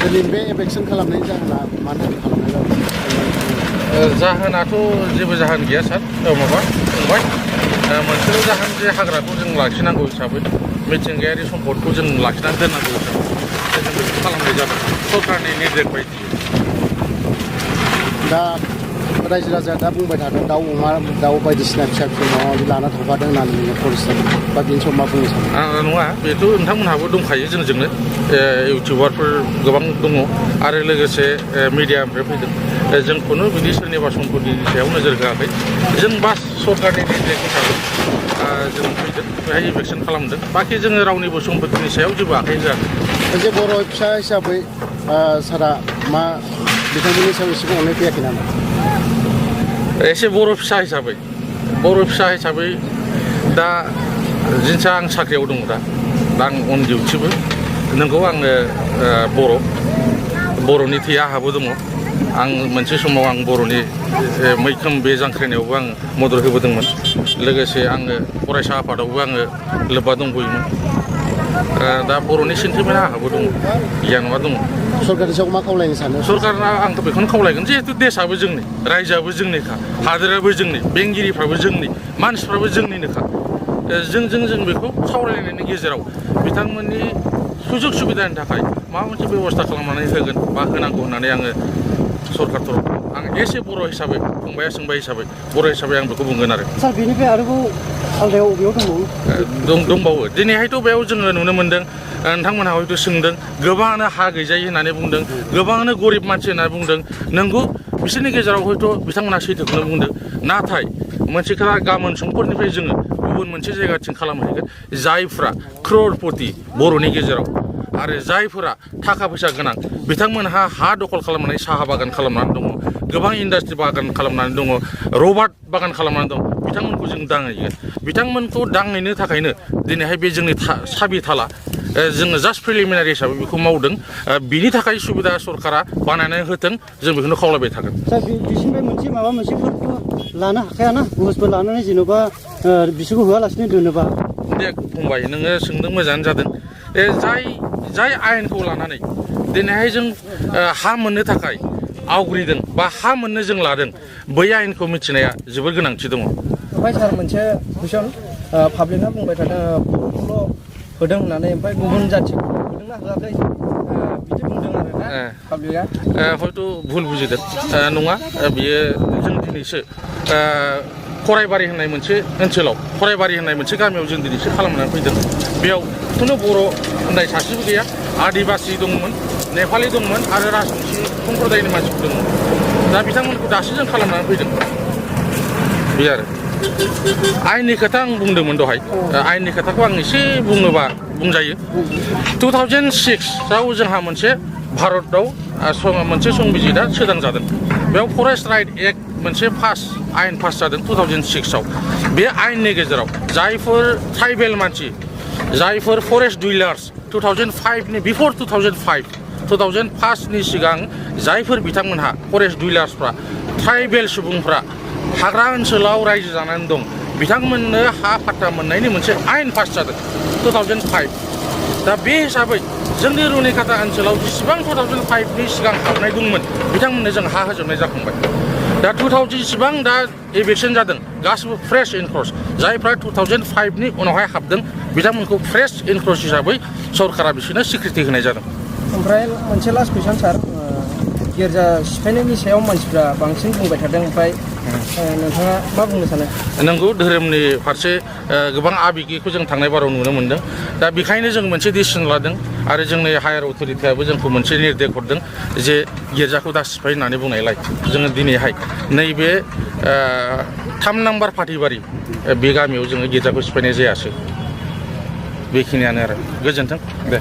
दिनै बे इलेक्सन खालामनायनि जाहोना मानो थाखाय खालामनाय जादों? जाहोनाथ' जेबो जाहोन गैया सार माबा फंबाय मोनसेल' जाहोन जे हाग्राखौ जों लाखिनांगौ हिसाबै मिथिंगायारि सम्पदखौ जों लाखिनानै दोननांगौ हिसाबै जों बेखौ खालामनाय जादों सरकारनि निर्देश बायदियै। दा रायजो राजाया दा बुंबाय थादों दाउ अमा दाउ बायदिसिना फिसा फिसौ माबा माबि लाना थांफादों होननानै बुङो फरेस्टआव बा बेनि सायाव मा बुंनो सानो? नङा बेथ' नोंथांमोनहाबो दंखायो जोंजोंनो इउटिउबारफोर गोबां दङ आरो लोगोसे मिडियानिफ्राय फैदों जोंखौनो बिदि सोरनिबा सम्पतिनि सायाव नोजोर होआखै जों बास सरकारनि निर्देश हिसाबै जों फैदों बेहाय इलेक्सन खालामदों बाखि जोङो रावनिबो सम्पतिनि सायाव जेबो आखाइ होआखै। जे बर' फिसा हिसाबै सारा मा बिथांमोननि सायाव एसेबां अननाय फैयाखै नामा? एसे बर' फिसा हिसाबै दा जिनिसा आं साख्रियाव दङ दा आं अन डिउटिबो नोंगौ आङो बर'नि थैया आंहाबो दङ आं मोनसे समाव आं बर'नि मैखोम बे जांख्रिनायावबो आं मदद होबोदोंमोन लोगोसे आङो फरायसा आफादावबो आङो लोब्बा दंबोयोमोन दा बर'नि सेन्टिमेन्टआ आंहाबो दङ गैया नङा दङ। सरकारनि सायाव मा खावलायनो सानो? सरकारना आंथ' बेखौनो खावलायगोन जिहेतु देशआबो जोंनि रायजोआबो जोंनिखा हादोराबो जोंनि बेंगिरिफ्राबो जोंनि मानसिफ्राबो जोंनिनोखा जों बेखौ सावरायलायनायनि गेजेराव बिथांमोननि सुजुग सुबिदानि थाखाय माबा मोनसे बेब'स्था खालामनानै होगोन बा होनांगौ होननानै आङो सरकार तरफाव आं एसे बर' हिसाबै फंबाया सोंबाय हिसाबै बर' हिसाबै आं बेखौ बुंगोन आरो। सार बेनिफ्राय आरोबाव आलदायाव बबेयाव दंबावो दिनैहायथ' बेयाव जोङो नुनो मोन्दों नोंथांमोनहा हयथ' सोंदों गोबाङानो हा गैजायै होननानै बुंदों गोबाङानो गरिब मानसि होननानै बुंदों नंगौ बिसोरनि गेजेराव हयथ' बिथांमोनहा सैथोखौनो बुंदों नाथाय मोनसे खोथा गामोन समफोरनिफ्राय जोङो गुबुन मोनसे जायगाथिं खालामहैगोन जायफ्रा क्ररपति बर'नि गेजेराव आरो जायफोरा थाखा फैसा गोनां बिथांमोनहा हा दखल खालामनानै साहा बागान खालामनानै दङ गोबां इन्डास्ट्रि बागान खालामनानै दङ रबार्ट बागान खालामनानै दं बिथांमोनखौ जों दांहैगोन बिथांमोनखौ दांहैनो थाखायनो दिनैहाय बे जोंनि साबि थाला जोङो जास्ट प्रिलिमिनारि हिसाबै बेखौ मावदों बिनि थाखाय सुबिदा सरकारा बानायनानै होथों जों बेखौनो खावलायबाय थागोन। सार बिसोरनिफ्राय मोनसे माबा मोनसेफोरथ' लानो हाखायाना बुस्थुफोर लानानै जेन'बा बिसोरखौ होआलासिनो दोनोबा। दे फंबाय नोङो सोंदों मोजाङानो जादों जाय आयेनखौ लानानै दिनैहाय जों हा मोननो थाखाय आवग्रिदों बा हा मोननो जों लादों बै आयेनखौ मिथिनाया जोबोर गोनांथि दङ। ओमफ्राय सार मोनसे कुइसन पाब्लिकआ बुंबाय थादों बर'खौल' होदों होननानै ओमफ्राय गुबुन जाथिखौ होदोंना होआखै बिदि बुंदों आरोना पाब्लिकआ हयथ' भुल बुजिदों नङा बियो जों दिनैसो खराइबारि होननाय मोनसे ओनसोलाव खराइबारि होननाय मोनसे गामियाव जों दिनैसो खालामनानै फैदों बेयाव खुनु बर' होननाय सासेबो गैया आदिबासि दंमोन नेपालि दंमोन आरो राजबंसि सम्प्रदायनि मानसिफोर दंमोन दा बिथांमोनखौ दासो जों खालामनानै फैदों बे आरो आयेननि खोथा आं बुंदोंमोन दहाय आयेननि खोथाखौ आं एसे बुङोबा बुंजायो 2006आव जोंहा मोनसे भारतआव मोनसे संबिजिदा सोदांजादों बेयाव फरेस्ट राइट एक्ट मोनसे आयेन पास जादों 2006आव बे आयेननि गेजेराव जायफोर ट्राइबेल मानसि जायफोर फरेस्ट डुइलार्स 2005नि बिफर 2005नि सिगां जायफोर बिथांमोनहा फरेस्ट डुइलार्सफ्रा ट्राइबेल सुबुंफ्रा हाग्रा ओनसोलाव रायजो जानानै दं बिथांमोननो हा पाट्टा मोननायनि मोनसे आयेन पास जादों 2005 दा बे हिसाबै जोंनि रुनिकाटा ओनसोलाव जेसेबां 2005नि सिगां हाबनाय दंमोन बिथांमोननो जों हा होजोबनाय जाखांबाय दा 2000 जेसेबां दा इभिक्सन जादों गासिबो फ्रेश इनक्रस जायफ्रा 2005नि उनावहाय हाबदों बिथांमोनखौ फ्रेश इनक्रस हिसाबै सरकारा बिसोरनो स्वीकृति होनाय जादों। ओमफ्राय मोनसे लास्ट कुइसन सार गिर्जा सिफायनायनि सायाव मानसिफ्रा बांसिन बुंबाय थादों ओमफ्राय नोंथाङा मा बुंनो सानो? नंगौ धोरोमनि फारसे गोबां आबेगिखौ जों थांनाय बाराव नुनो मोन्दों दा बेखायनो जों मोनसे डिसिसन लादों आरो जोंनि हायार अथ'रिटियाबो जोंखौ मोनसे निर्देश हरदों जे गिर्जाखौ दा सिफाय होननानै बुंनायलाय जोङो दिनैहाय नैबे 3 नाम्बार फाथिबारि बे गामियाव जोङो गिर्जाखौ सिफायनाय जायासै बेखिनियानो आरो गोजोन्थों दे।